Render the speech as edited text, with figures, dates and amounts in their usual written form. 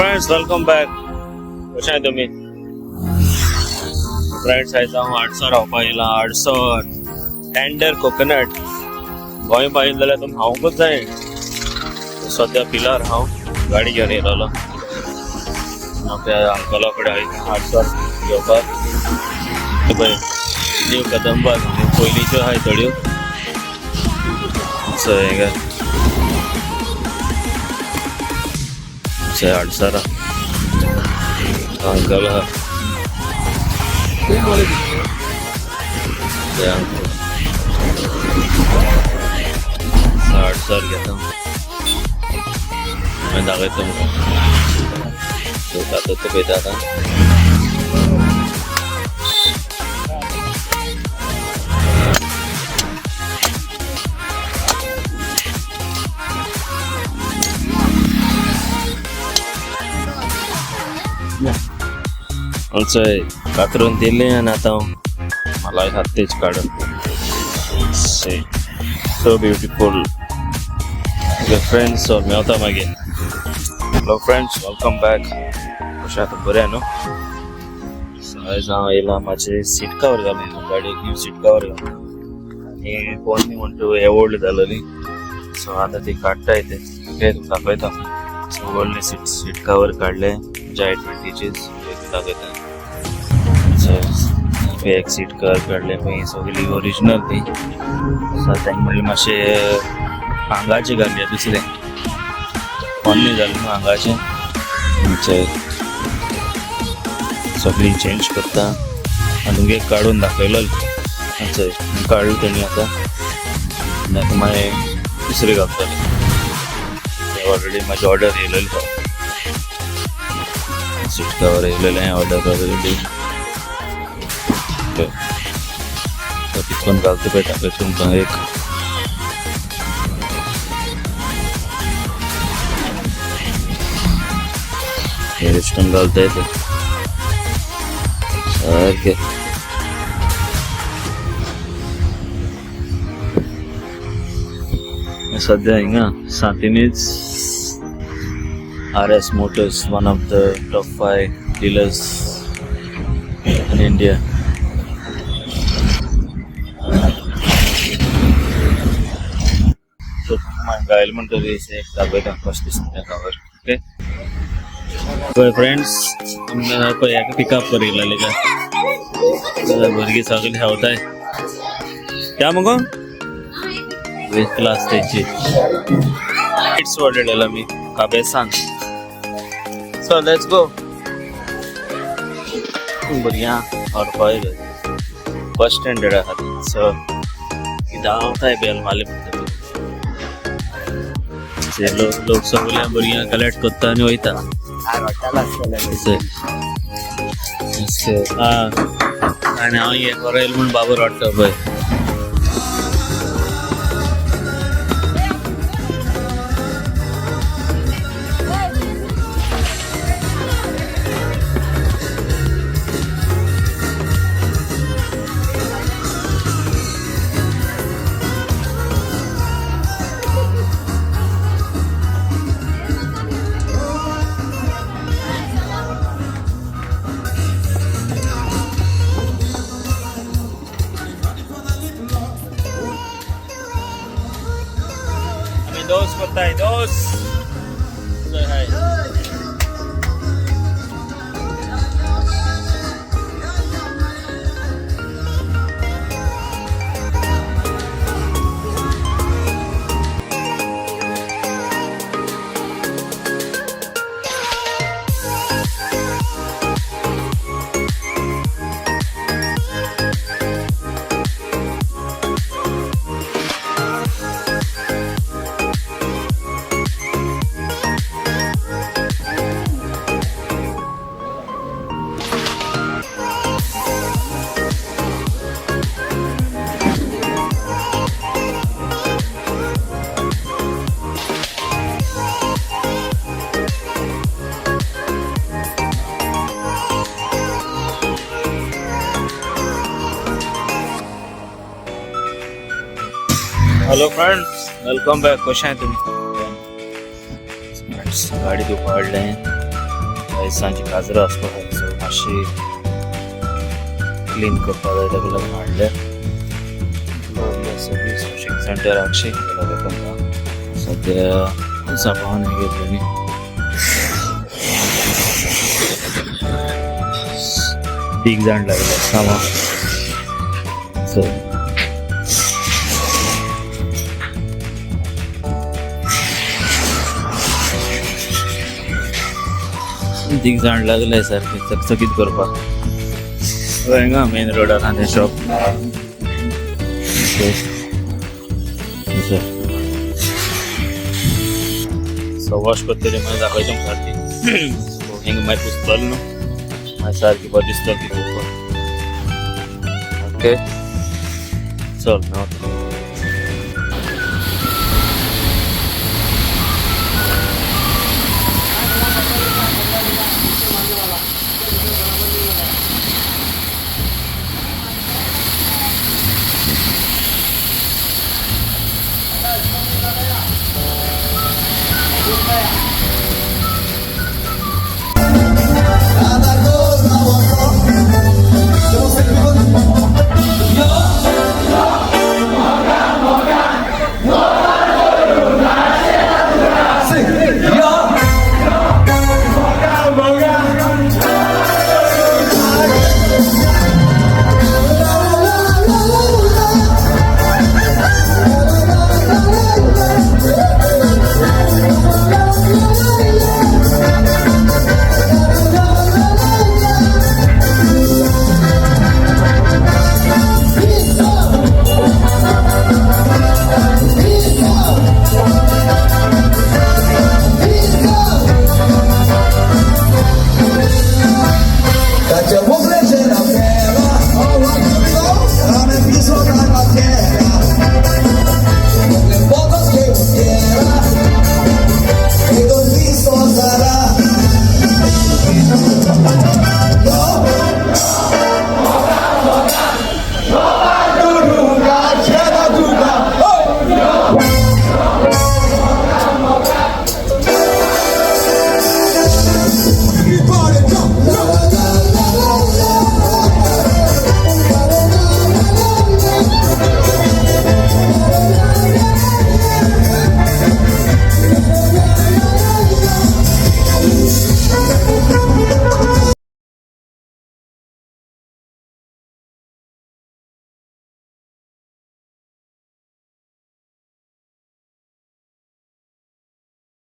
Friends, welcome back. कशें आहे तुमी फ्रेंड्स? आयज हांव आडसर खावपाक येयला. आडसर टेंडर कोकोनट गोंय पाहिजे जाल्यार तुमी खावंकूच जाय. सद्या पिलार हांव गाडी घेवन येयलेलो आपल्या अंकला कडेन आडसर घेवपाक. पळय न्यू कदंबा पयलींच्यो आहाय थोड्यो. सो हें आडसरा अंकल आहा. ते अंकल आडसर घेता, मागीर दाखयता तुमकां. सो आतां तो पळयता आतां. आमचे कातरून दिले आनी आतां मलाई खात तेच काडून. So beautiful. Okay friends, so मेवता मागीर. Hello friends, welcome back. कशें आतां? बरें न्हू? सो आयज हांव येयला म्हाजे सीट कवर घालून, गाडयेक न्यू सीट कवर घालून. आनी पोन्नी म्हणटा हे ओल्ड जालेली, सो आतां ती काडटाय ते. ओके, तुमकां दाखयता. सो व्हडले सीट सीट कवर काडले म्हज्या I ट्वेंटीचीच, दाखयता. सो एक सीट कवर काडले, मागीर सगळी ओरिजिनल ती. सो तांकां म्हणलें मातशें हांगाचे घालया, दुसरें पोन्नी जालें न्हू हांगाचें. म्हणजे सगळी चेंज करता आनी तुमगे काडून दाखयलो. अच्छा, काडलो तेणी आतां आनी आतां मागीर दुसरें घालतले. ऑलरेडी म्हाजी ऑर्डर येयलेली, सीट कवर येयलेलें ऑर्डर ऑलरेडी. कितकोन घालता पळय, दाखयता तुमकां एक. हे रेस्टोरंट घालता ते सारकें. सध्या हिंगा सांतिनेज RS Motors, one of the top 5 dealers in India. So गायल म्हणटरी एक दाखयता कशें दिसता तें कवर. ओके पळय फ्रेंड्स, तुमकां पळय हेका पिकअप कर येयलेले काय भुरगीं सगळीं खेळताय त्या मुगो क्लास तेंची. It's ऑर्डर आमी काबेसान. So let's go. भुरग्यां व्हरपा येयले, बस स्टँडर्ड आहा. सो धांवताय बेल मारली म्हणटा ते लोक लोक सगळे भुरग्यांक कलेक्ट करता आनी वयता. आनी हांव हे बरो येयलो म्हूण बाबू रडटा पळय. आमी दोस करताय दोस. Say hi. Hello friends, welcome back. कशें आहे तुमी फ्रेंड्स? गाडी धुवपा हाडलें. आयज सांजे काजरा आसपा आसा, सो मातशी क्लीन करपा जाय, ताका लागून हाडल्या. सर्वीस वॉशिंग सेंटर आगशी गेला. सद्या सामान घेतलेली. तीग जाण लागले सामान. सो तीग जाण लागले सारखे चकचकीत करपाक. हांगा मेन रोडार आहा तें शॉप. ओके, सो वॉश करतली, मागीर दाखयता तुमकां सारकी. सो हिंगा मागीर पुसतलो न्हू, मागीर सारकी बरें दिसतली ती पळोवपाक. ओके, चल मेवता.